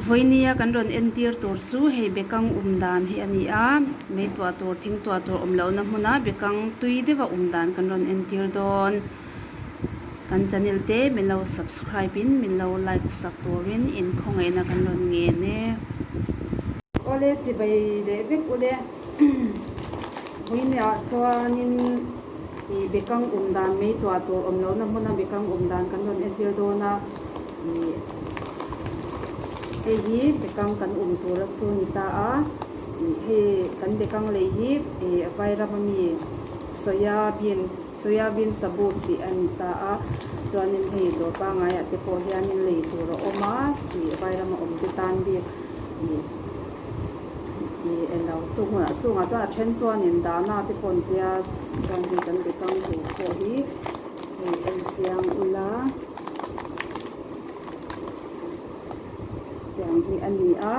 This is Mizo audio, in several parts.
Vawinia kan rawn entir tur chu hei bekang um dan hi a ni a, mei tuah tur thing tuah tur awm lohna hmuna bekang tui deuha um dan kan rawn entir dawn. Kan channel te min lo subscribe in min lo like sak turin in khawngaihna kan rawn ngen e. Awle chibai leh vek ule vawinia chuanin ih bekang um dan mei tuah tur awm lohna hmuna bekang um dan kan rawn entir dawn a ih hei hi bekang kan um tura chu ni ta a ih hei kan bekang lei hi ih vairam ami soya bean Soya bean sabut tih a ni ta a, chuanin hei dawr pangaiah te pawh hianin lei tur a awm a, ih vairama awm te tan bik ih ih eng lo chung hunah chungah chuan a then chuanin dahna te pawh an tia chuan hei kan be kang tur pawh hi hei en chiang ula tiang hi a ni a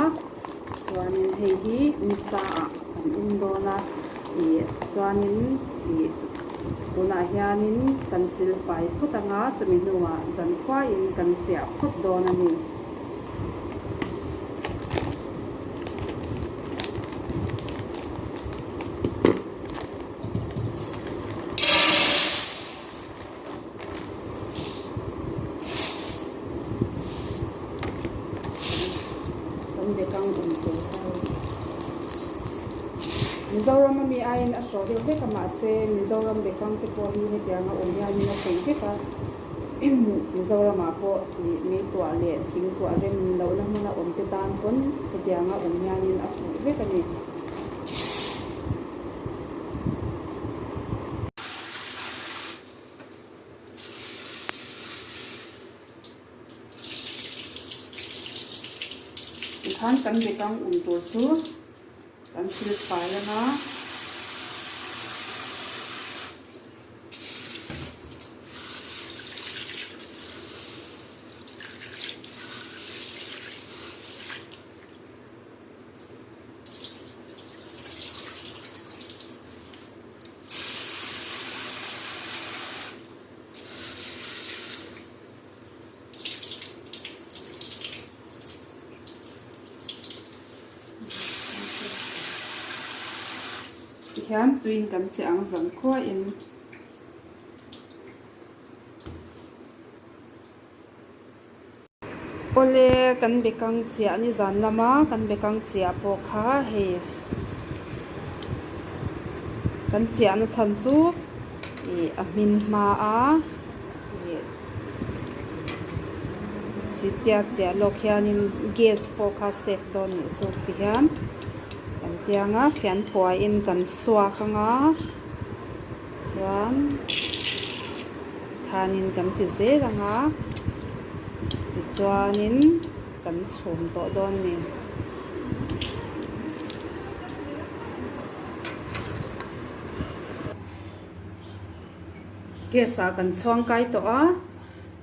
chuanin hei hi nisa ah kan um dawn a ih chuanin ih tunah hianin kan sil fai phawt anga chumi hnuah zan khuaiin kan chiah phawt dawn a ni. Kan bekang awm tur ho. Mizoram ami aiin a hrawh deuh vek a mahse Mizoram bekang te pawh hi hetianga awm hianin a theih vek a Mizoramah pawh ih mei tuah leh thing tuah rem lohna hmuna awm te tan pawn hetianga awm hianin a fuh vek a ni. Tikhan kan bekang um tur chu kan sil fai anga. Tihian tuiin kan che ang zan khuain. Awle kan bekang chiah ni zan lama kan bekang chiah pawh kha hei kan chiahna chhan chu ih a hmin hma a ih chitia chiah lawk hianin gas pawh kha safe dawn nih chu tihian kan tiang a fian phuaiin kan suak anga chuan. Khanin kan ti zel ang a, tichuanin kan chhum tawh dawn ni. Gas ah kan chhuang kai tawh a,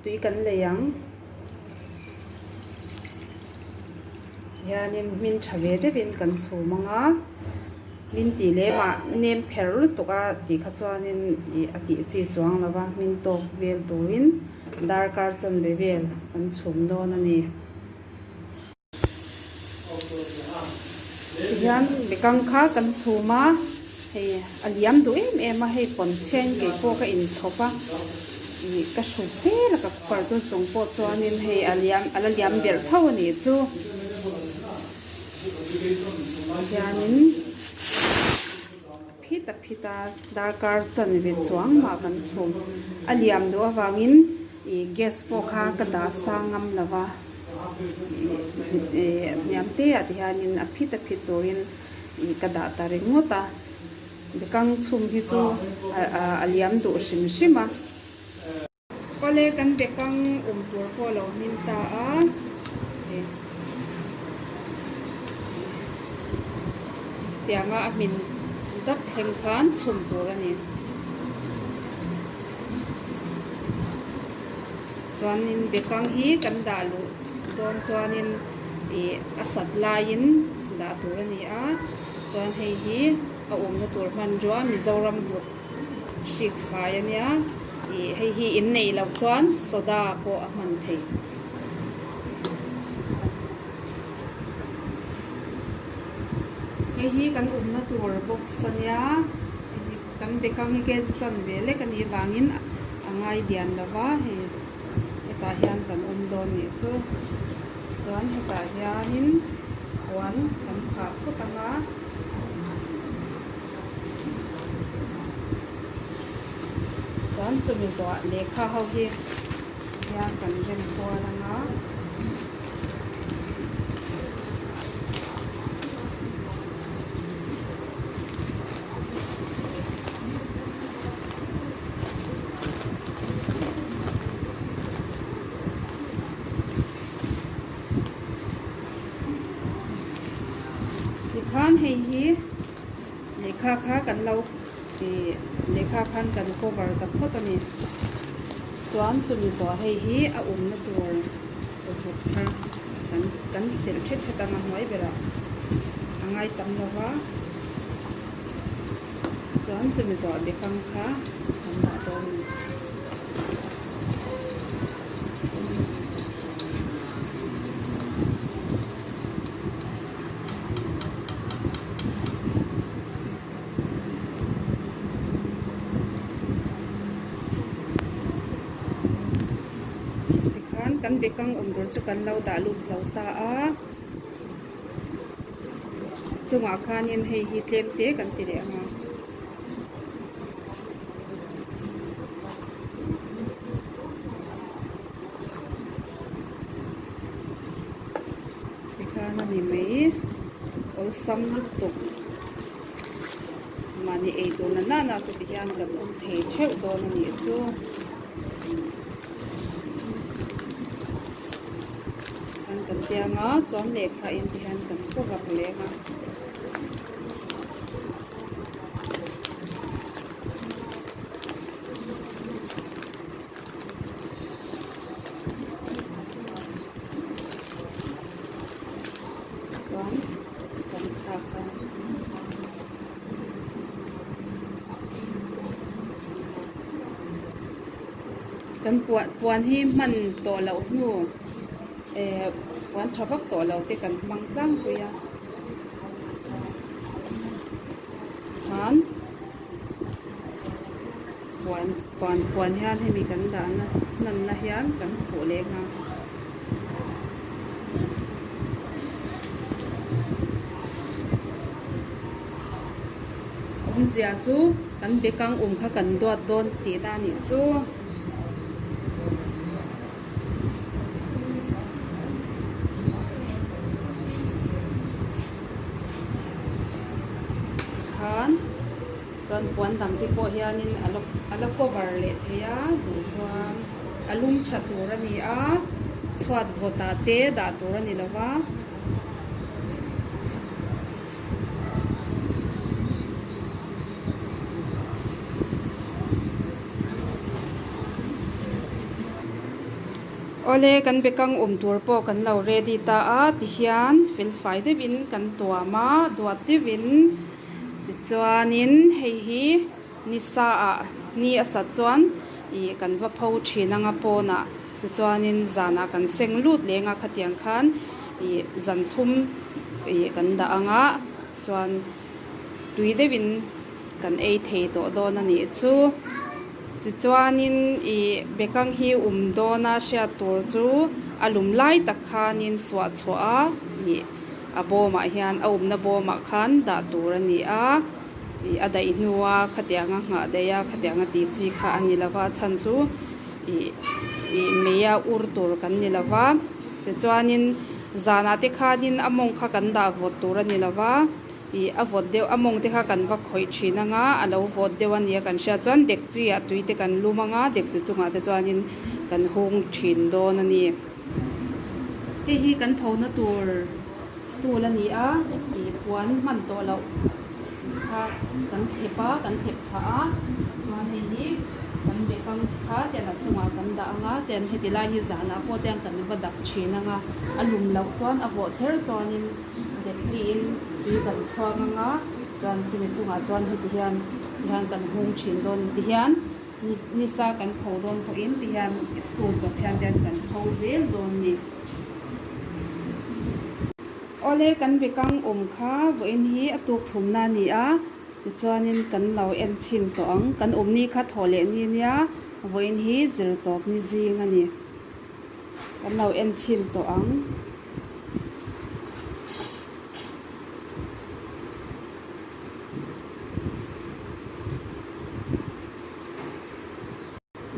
tui kan lei ang. Hianin hmin tha ve deuhin kan chhum ang a. Min tih lem ah nem pherh lutuk a tih kha chuanin ih a tih chi chuang lo va, min tawk vel turin darkar chanve vel kan chhum dawn a ni. Tihian bekang kha kan chhum a, hei a liam duh em em a, hei pawn chhiain kei pawh ka inchhawp a, ih ka hru vel a ka cooker chu chung pawh chuanin hei a liam a la liam belh tho a nih chu. Hianin a phit a phit a darkar chanve chuang mah kan chhum a liam duh avangin ih gas pawh kha ka dah sang ngam lo va ih hniam te ah te hianin a phit a phit turin ih ka dah ta ringawt a bekang chhum hi chu a liam duh hrim hrim a. Awle kan bekang awm tur pawh a lo hmin ta a, tianga a hmin dap thleng khan chhum tur a ni. Chuanin bekang hi kan dah luh dawn chuanin ih a sat laiin dah tur a ni a, chuan hei hi a awmna tur hmanrua Mizoram vut. Hrik fai a nia ih hei hi in neih loh chuan soda pawh a hman thei. Hei hi kan awmna tur box a nia kan bekang hi kg chanve lek a nih vangin a ngai lian lo va hei hetah hian kan awm dawn nih chu chuan hetah hianin puan kan phah phawt ang a. Chuan chumi zawhah lehkha ho hi hian kan rem kual ang a. Tikhan hei hi lehkha kha kan lo ih lehkha khan kan cover ta phawt a ni. Chuan chumi zawh hei hi a awmna tur vut kha kan kan telh thet thet ang a hnuai berah a ngai tam lo va. Chuan chumi zawh bekang kha kan dah dawn a ni. Tikhan kan bekang awm tur chu kan lo dah lut zo ta a chungah khanin hei hi tlem te kan ti leh ang a. Tikhan a ni mai awlsam lutuk mahni ei tur na nana chu ti hian kan awm thei theuh dawn a nih chu. Kan kan tiang a chuan lehkha in ti hian kan cover leng a. Chuan kan chhak a. Kan puan puan hi hman tawh loh hnu eh puan tha vak tawh lo te kan hmang tlangpui a. Khan puan puan puan hian hemi kan dahna hmanna hian kan khuh leh nghal. Awmzia chu kan bekang um kha kan duat dawn tihna a nih chu. Tikhan chuan puan dang te pawh hianin a la a la cover leh thei a duh chuan a lum tha tur a ni a chhuat vawt ah te dah tur a ni lo va. Awle kan bekang awm tur pawh kan lo ready ta a tihian felfai deuhin kan tuam a duat deuhin tichuanin hei hi nisa ah ni a sat chuan ih kan va pho thin anga pawnah tichuanin zanah kan seng lut leng a khatiang khan ih zan thum ih kan dah anga chuan tui deuhin kan ei thei tawh dawn a nih chu. Tichuanin ih bekang hi um dawna hriat tur chu a lum lai tak khanin suah chhuah a ih a bawmah hian a umna bawmah khan dah tur a ni a ih a daih hnua khatianga nghah daih a khatianga tih chi kha a ni lova a chhan chu ih ih mei a ur tur kan ni lova tichuanin zanah te khanin a mawng kha kan dah vawt tur a ni lova. Ih a vawt deuh a mawng te kha kan va khawih thin ang a a lo vawt deuh a nia kan hriat chuan dekchi ah tui te kan lum ang a dekchi chungah te chuanin kan hung thin dawn a ni. Hei hi kan tho na tur stool a ni a ih puan hman tawh loh kha kan thlep a kan thlep chah a chuan hei hi kan bekang kha tian a chungah kan dah ang a tian heti lai hi zanah pawh tian kan va dak thin ang a a lum loh chuan a vawh thler chuanin. Dek chiin tui kan chhuak ang a, chuan chumi chungah chuan heti hian hian kan hung thin dawn ti hian nisa kan pho dawn pawhin ti hian stool chawp hian te hian kan pho zel dawn ni. Awle kan bekang awm kha vawiin hi a tuk thumna a ni a, tichuanin kan lo en chhin tawh ang. Kan awm ni kha thawh leh ni nia, vawiin hi zir tawp ni zing a ni. Kan lo en chhin tawh ang.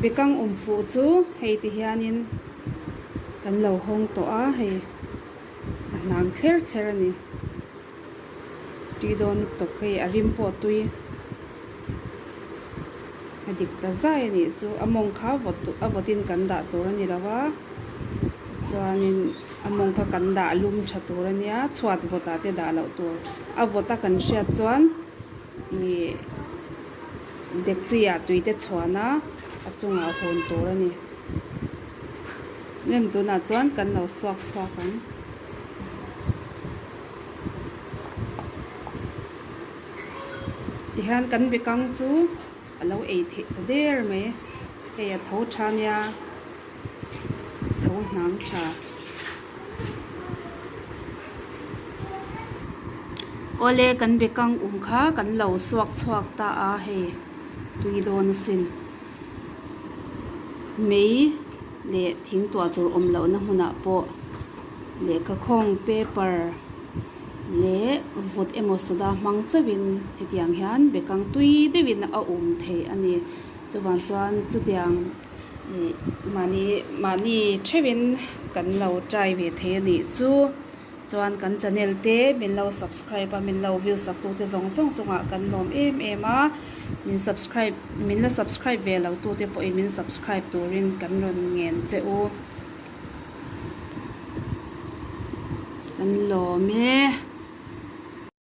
Bekang awm fuh chu hei ti hianin kan lo hawng tawh a, hei a hnang thler thler a ni. Tui dawn lutuk hei a rim pawh tui a dik ta zai a nih chu a mawng kha vawt a vawtin kan dah tur a ni lo va chuanin a mawng kha kan dah lum tha tur a nia chhuat vawtah te dah loh tur a vawt a kan hriat chuan ih dekchi ah tui te chhuan a a chungah hawn tur a ni. Lem tunah chuan kan lo suak chhuak ang. Tihian kan bekang chu a lo ei theih ta der mai. Hei a tho tha nia, tho hnang tha. Awle kan bekang um kha kan lo suak chhuak ta a hei tui dawn asin. Mei leh thing tuah tur awm lohna hmunah pawh lehkha khawng paper leh vut emaw soda hmang chauhin hetiang hian bekang tui deuhin a awm thei a ni. Chuvang chuan chutiang ih mahni mahni theuhin kan lo try ve thei a nih chu. Chuan kan channel te min lo subscribe a, min lo view sak tu te zawng zawng chungah kan lawm em em a, min subscribe min la subscribe ve lo tu te pawhin min subscribe turin kan rawn ngen che u. Kan lawm e.